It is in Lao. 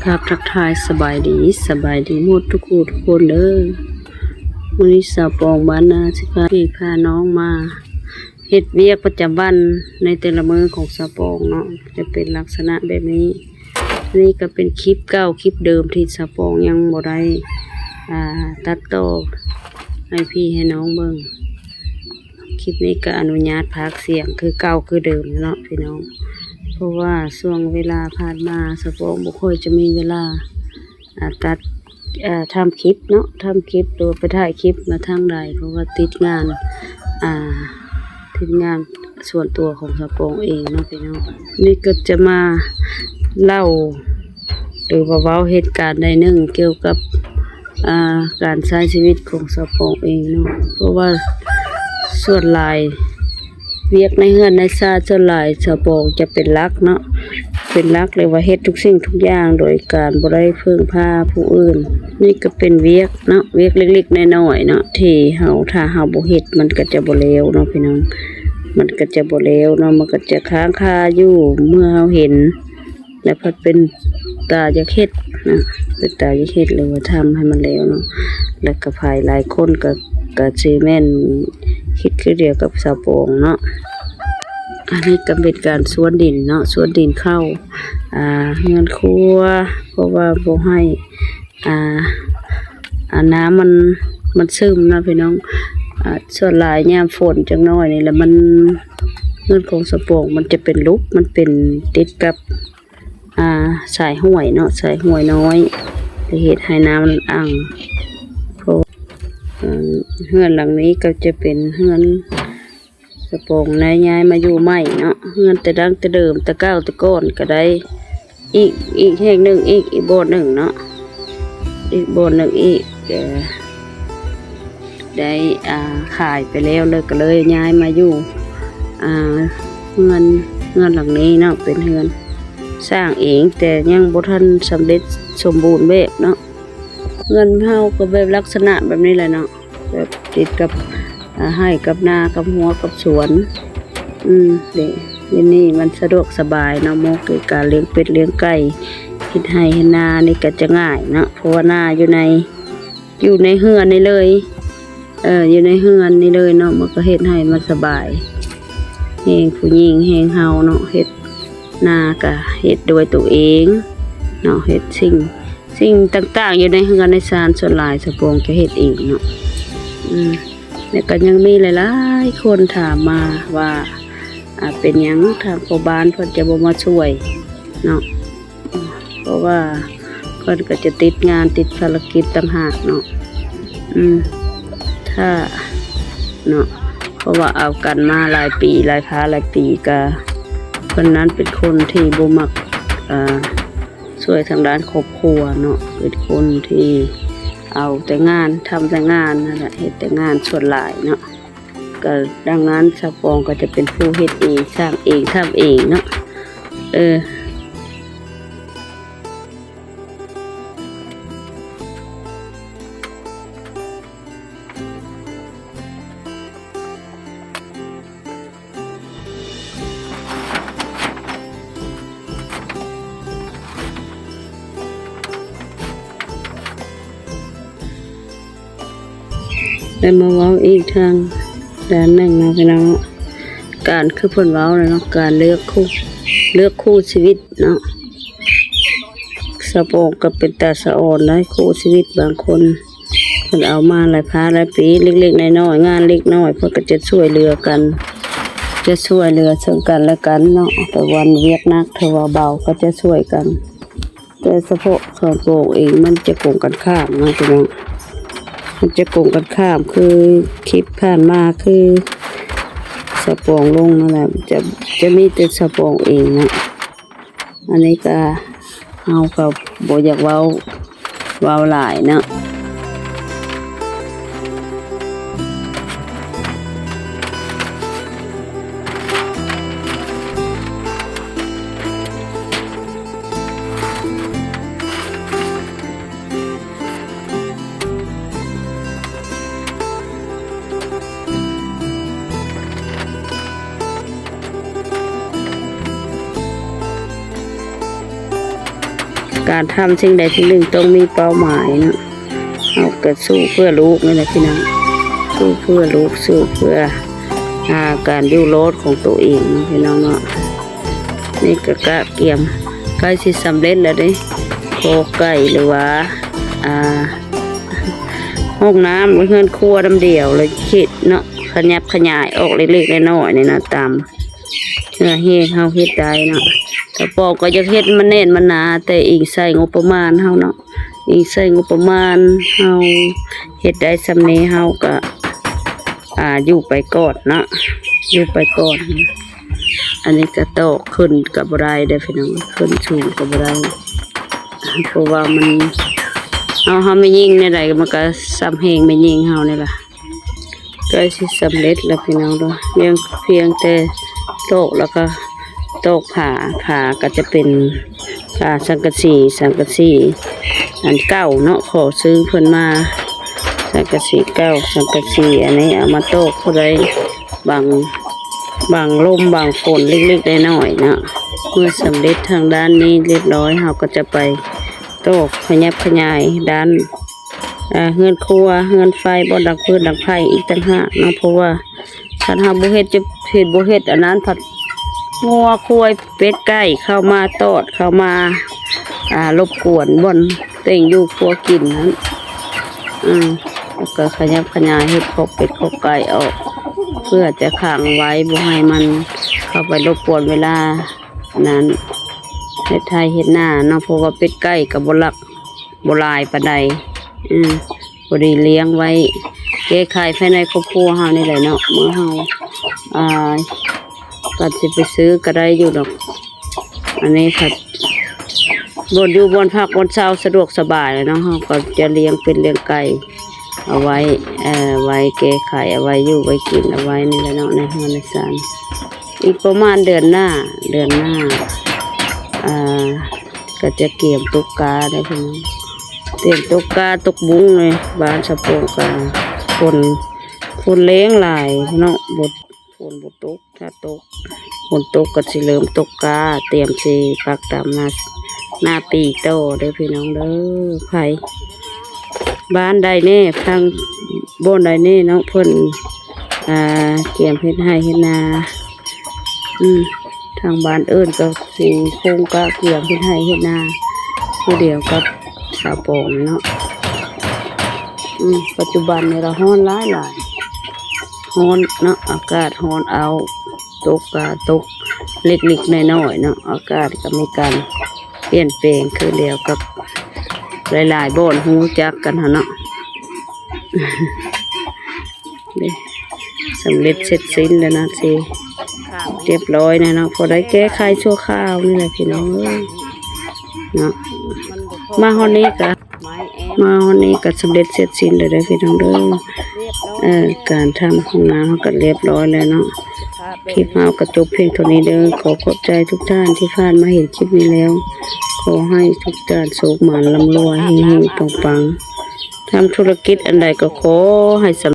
ຄັບ ທັກທາຍສະບາຍດີ ສະບາຍດີໝົດທຸກຜູ້ທຸກຄົນເດີ. ມື້ນີ້ສາວປອງບ້ານນາຊິພາພີ່ພານ້ອງມາເຮັດວຽກປະຈຳວັນໃນແຕ່ລະມື້ຂອງສາວປອງເນາະ ຈະເປັນລັກສະນະແບບນີ້. ນີ້ກໍເປັນຄລິບເກົ່າ ຄລິບເດີມທີ່ສາວປອງຍັງບໍ່ໄດ້ ອ່າ ຕັດຕໍ່ໃຫ້ພີ່ໃຫ້ນ້ອງເບິ່ງ. ຄລິບນີ້ກໍອະນຸຍາດພາກສຽງຄືເກົ່າຄືເດີມເນາະພີ່ນ້ອງ ເພາະວ່າຊ່ວງເວລາຜ່ານມາສາວປອງບໍ່ຄ່ອຍຈະມີເວລາ ອ່າ ຕັດ ອ່າ ທຳຄລິບເນາະ ທຳຄລິບ ຫຼືວ່າໄປຖ່າຍຄລິບມາທາງໃດ ເພາະວ່າຕິດງານ ອ່າ ຕິດງານສ່ວນຕົວຂອງສາວປອງເອງເນາະພີ່ນ້ອງ. ນີ້ກໍຈະມາເລົ່າ ຫຼືວ່າເວົ້າເຫດການໃດໜຶ່ງກ່ຽວກັບ ອ່າ ການໃຊ້ຊີວິດຂອງສາວປອງເອງເນາະ ເພາະວ່າສ່ວນຫຼາຍວຽກໃນເຮືອນໃນຊານ ສ່ວນຫຼາຍສາວປອງຈະເປັນຫຼັກເນາະ ເປັນຫຼັກ ຫຼືວ່າເຮັດທຸກສິ່ງທຸກຢ່າງໂດຍການບໍ່ໄດ້ເພິ່ງພາຜູ້ອື່ນ. ນີ້ກໍເປັນວຽກເນາະ ວຽກເລັກໆນ້ອຍໆເນາະ ທີ່ເຮົາ ຖ້າເຮົາບໍ່ເຮັດມັນກໍຈະບໍ່ແລ້ວເນາະພີ່ນ້ອງ ມັນກໍຈະບໍ່ແລ້ວເນາະ ມັນກໍຈະຄ້າງຄາຢູ່ ເມື່ອເຮົາເຫັນ ແລ້ວພັດເປັນຕາຢາກເຮັດນະ ເປັນຕາຢາກເຮັດ ຫຼືວ່າທຳໃຫ້ມັນແລ້ວເນາະ. ແລ້ວກໍໃຜຫຼາຍຄົນກໍ ກໍຊິແມ່ນຄິດຄືດຽວກັບສາວປອງເນາະ. ອັນນີ້ກໍເປັນການສວນດິນເນາະ ສວນດິນເຂົ້າ ອ່າ ເຮືອນຄົວ ເພາະວ່າບໍ່ໃຫ້ ອ່າ ອ່າ ນ້ຳມັນ ມັນຊຶມເນາະພີ່ນ້ອງ. ອ່າ ສ່ວນຫຼາຍຍາມຝົນຈັກໜ້ອຍນີ້ລະ ມັນ ເຮືອນຂອງສາວປອງມັນຈະເປັນຫຼຸບ ມັນເປັນຕິດກັບ ອ່າ ສາຍຫ້ວຍເນາະ ສາຍຫ້ວຍນ້ອຍ ຈະເຮັດໃຫ້ນ້ຳມັນອັ່ງ. ເພາະວ່າ ເອີ ເຮືອນຫຼັງນີ້ກໍຈະເປັນເຮືອນສາວປອງໄດ້ຍ້າຍມາຢູ່ໃໝ່ເນາະ ເຮືອນແຕ່ດັ້ງແຕ່ເດີມ ແຕ່ເກົ່າແຕ່ກ່ອນກໍໄດ້ ອີກ ອີກແຫ່ງໜຶ່ງອີກ ອີກບ່ອນໜຶ່ງເນາະ ອີກບ່ອນໜຶ່ງອີກ ເອີ ໄດ້ ອ່າ ຂາຍໄປແລ້ວ ແລ້ວກໍເລີຍຍ້າຍມາຢູ່ ອ່າ ເຮືອນ ເຮືອນຫຼັງນີ້ເນາະ ເປັນເຮືອນສ້າງເອງ ແຕ່ຍັງບໍ່ທັນສຳເລັດສົມບູນແບບເນາະ. ເຮືອນເຮົາກໍແບບລັກສະນະແບບນີ້ແຫຼະເນາະ ແບບຕິດກັບ ອ່າ ໄຮ່ກັບນາ ກັບຮົ້ວກັບສວນ. ອືມ ເດ ດຽວນີ້ມັນສະດວກສະບາຍເນາະ ເໝາະແກ່ການລ້ຽງເປັດລ້ຽງໄກ່ ເຮັດໄຮ່ເຮັດນານີ້ກໍຈະງ່າຍເນາະ ເພາະວ່ານາຢູ່ໃນ ຢູ່ໃນເຮືອນນີ້ເລີຍ ເອີ ຢູ່ໃນເຮືອນນີ້ເລີຍເນາະ ມັນກໍເຮັດໃຫ້ມັນສະບາຍ ແຮງຜູ້ຍິງແຮງເຮົາເນາະ ເຮັດນາກໍເຮັດດ້ວຍຕົວເອງເນາະ ເຮັດສິ່ງ ສິ່ງຕ່າງໆຢູ່ໃນເຮືອນໃນຊານ ສ່ວນຫຼາຍສາວປອງຈະເຮັດເອງເນາະ. ອືມ ແລ້ວກໍຍັງມີຫຼາຍໆຄົນຖາມມາວ່າ ອ່າ ເປັນຫຍັງທາງພໍ່ບ້ານເພິ່ນຈະບໍ່ມາຊ່ວຍເນາະ ເພາະວ່າເພິ່ນກໍຈະຕິດງານຕິດພາລະກິດຕ່າງຫາກເນາະ. ອືມ ຖ້າເນາະ ເພາະວ່າເອົາກັນມາຫຼາຍປີ ຫຼາຍພາຫຼາຍປີ ກະເພິ່ນນັ້ນເປັນຄົນທີ່ບໍ່ມັກ ເອີ ຊ່ວຍທາງດ້ານຄອບຄົວເນາະ ເປັນຄົນທີ່ເອົາແຕ່ງານ ທຳແຕ່ງານນັ້ນແຫຼະ ເຮັດແຕ່ງານສ່ວນຫຼາຍເນາະ. ກໍດັ່ງນັ້ນສາວປອງກໍຈະເປັນຜູ້ເຮັດເອງ ສ້າງເອງ ທຳເອງເນາະ ເອີ. ແລ້ວມາເວົ້າອີກທາງດ້ານໜຶ່ງເນາະພີ່ນ້ອງ ການ ຄືເພິ່ນເວົ້າແຫຼະເນາະ ການເລືອກຄູ່ ເລືອກຄູ່ຊີວິດເນາະ ສາວປອງກໍເປັນຕາສະອອນໄດ໋ ຄູ່ຊີວິດບາງຄົນ ເພິ່ນເອົາມາຫຼາຍພາຫຼາຍປີ ເລັກໆນ້ອຍໆ ງານເລັກນ້ອຍ ເພິ່ນກໍຈະຊ່ວຍເຫຼືອກັນ ຈະຊ່ວຍເຫຼືອເຊິ່ງກັນແລະກັນເນາະ ແຕ່ວັນວຽກໜັກ ເຖິງວ່າເບົາກໍຈະຊ່ວຍກັນ. ແຕ່ສະເພາະສາວປອງເອງມັນຈະກົງກັນຂ້າມເນາະພີ່ນ້ອງ ມັນຈະກົງກັນຂ້າມ ຄືຄລິບຜ່ານມາ ຄືສາວປອງລົງນັ້ນແຫຼະ ຈະ ຈະມີແຕ່ສາວປອງເອງເນາະ. ອັນນີ້ກະ ເຮົາກໍບໍ່ຢາກເວົ້າ ເວົ້າຫຼາຍເນາະ. ແ ການທຳສິ່ງໃດສິ່ງໜຶ່ງຕ້ອງມີເປົ້າໝາຍເນາະ. ເຮົາກໍສູ້ເພື່ອລູກນີ້ແຫຼະພີ່ນ້ອງ, ສູ້ເພື່ອລູກ, ສູ້ເພື່ອ ອ່າ ການຢູ່ລອດຂອງໂຕເອງເນາະ ພີ່ນ້ອງເນາະ. ນີ້ກໍກະກຽມໃກ້ຊິສຳເລັດແລ້ວເດ້, ຄອກໄກ່ ຫຼືວ່າ ອ່າ ຫ້ອງນ້ຳ ເຮືອນຄົວນຳດຽວ ແລ້ວຄິດເນາະ, ຂະຫຍັບຂະຫຍາຍອອກເລັກໆນ້ອຍໆນີ້ນະ ຕາມເຫື່ອແຮງເຮົາເຮັດໄດ້ເນາະ. ສາວປອງກໍຢາກເຮັດມັນແໜ້ນມັນໜາ, ແຕ່ອີງໃສ່ງົບປະມານເຮົາເນາະ, ອີງໃສ່ງົບປະມານເຮົາເຮັດໄດ້ສ່ຳນີ້ ເຮົາກໍ ອ່າ ຢູ່ໄປກ່ອນເນາະ, ຢູ່ໄປກ່ອນ. ອັນນີ້ກໍຕອກຂຶ້ນກໍບໍ່ໄດ້ເດ້ພີ່ນ້ອງ, ຂຶ້ນສູງກໍບໍ່ໄດ້ ເພາະວ່າມັນ ເຮົາ ເຮົາແມ່ຍິງແນວໃດມັນກໍສ່ຳແຮງແມ່ຍິງເຮົານີ້ລະ. ໃກ້ຊິສຳເລັດແລ້ວພີ່ນ້ອງເດີ, ຍັງພຽງແຕ່ຕອກ ແລ້ວກໍຕອກຝາ, ຝາກໍຈະເປັນຝາສັງກະສີ, ສັງກະສີອັນເກົ່າເນາະ, ຂໍຊື້ເພິ່ນມາ ສັງກະສີເກົ່າ, ສັງກະສີອັນນີ້ເອົາມາຕອກ ພໍໄດ້ບັງ ບັງລົມບັງຝົນເລັກໆນ້ອຍໆເນາະ. ເມື່ອສຳເລັດທາງດ້ານນີ້ລຽບຮ້ອຍ ເຮົາກໍຈະໄປຕອກຂະຫຍັບຂະຫຍາຍດ້ານ ອ່າ ເຮືອນຄົວ ເຮືອນໄຟ ບ່ອນດັງຟືນດັງໄຟອີກຕ່າງຫາກເນາະ, ເພາະວ່າຄັນເຮົາບໍ່ເຮັດ ຈະເຮັດ ບໍ່ເຮັດອັນນັ້ນ ພັດງົວຄວາຍເປັດໄກ່ເຂົ້າມາຕອດ ເຂົ້າມາ ອ່າ ລົບກວນບ່ອນເຕັງຢູ່ຄົວກິນນັ້ນ. ອືມ ແລ້ວກໍຂະຫຍັບຂະຫຍາຍເຮັດຄອກເປັດຄອກໄກ່ອອກ ເພື່ອຈະຂັງໄວ້ ບໍ່ໃຫ້ມັນເຂົ້າໄປລົບກວນເວລານັ້ນ ເຮັດໄຮ່ເຮັດນາເນາະ, ເພາະວ່າເປັດໄກ່ກໍບໍ່ຫຼັກ ບໍ່ຫຼາຍປານໃດ. ອືມ ພໍດີລ້ຽງໄວ້ ແກ້ໄຂພາຍໃນຄອບຄົວເຮົານີ້ແຫຼະເນາະ. ເມື່ອເຮົາ ອ່າ ກໍຊິໄປຊື້ກໍໄດ້ຢູ່ດອກ, ອັນນີ້ພັດບ່ອນຢູ່ບ່ອນພັກບ່ອນເຊົາສະດວກສະບາຍແຫຼະເນາະ, ເຮົາກໍຈະລ້ຽງເປັດລ້ຽງໄກ່ເອົາໄວ້ ເອີ ໄວ້ແກ້ໄຂ ເອົາໄວ້ຢູ່ໄວ້ກິນ ເອົາໄວ້ນີ້ແຫຼະເນາະ ໃນເຮືອນໃນຊານ. ອີກປະມານເດືອນໜ້າ ເດືອນໜ້າ ອ່າ ກໍຈະກຽມຕົກກ້າໄດ້ພີ່ນ້ອງ, ກຽມຕົກກ້າຕົກບຸ້ງເລີຍ. ບ້ານສະໂປງກະຝົນ ຝົນແຮງຫຼາຍເນາະ, ບໍ່ ຝົນບໍ່ຕົກ, ຖ້າຕົກ ຝົນຕົກກໍຊິເລີ່ມຕົກກ້າ ຕຽມຊິປັກດຳນາ ນາປີຕໍ່ເດີພີ່ນ້ອງເດີ. ໃຜ ບ້ານໃດແດ່ ທາງບ່ອນໃດແດ່ເນາະ ເພິ່ນ ອ່າ ກຽມເຮັດໄຮ່ເຮັດນາ. ອືມ ທາງບ້ານອື່ນກໍຊິຄົງກະກຽມເຮັດໄຮ່ເຮັດນາຄືດຽວກັບສາວປອງເນາະ. ອືມ ປັດຈຸບັນນີ້ລະຮ້ອນຫຼາຍໆ ຮ້ອນເນາະ, ອາກາດຮ້ອນເອົາ, ຕົກກະຕົກເລັກໆນ້ອຍໆເນາະ, ອາກາດກໍມີການປ່ຽນແປງຄືດຽວກັບຫຼາຍໆບ່ອນຮູ້ຈັກກັນຫັ້ນເນາະ. ເດ້ ສຳເລັດເສັດສິ້ນແລ້ວນະ ຊິຮຽບຮ້ອຍແລ້ວເນາະ, ພໍໄດ້ແກ້ໄຂຊົ່ວຄາວນີ້ແຫຼະພີ່ນ້ອງເອີຍເນາະ. ມາຮອດນີ້ກະ ມາຮອດນີ້ກະສຳເລັດເສັດສິ້ນແລ້ວເດີພີ່ນ້ອງເດີ. ເອີ ການທຳຫ້ອງນ້ຳເຮົາກະຮຽບຮ້ອຍແລ້ວເນາະ. ຄລິບເຮົາກະຈົບພຽງເທົ່ານີ້ເດີ. ຂໍຂອບໃຈທຸກທ່ານທີ່ຜ່ານມາເຫັນຄລິບນີ້ແລ້ວ, ຂໍໃຫ້ທຸກທ່ານໂຊກໝານ ລ່ຳລວຍ ເຮັງໆ ປັງໆ. ທຳທຸລະກິດອັນໃດກໍຂໍໃຫ້ສຳ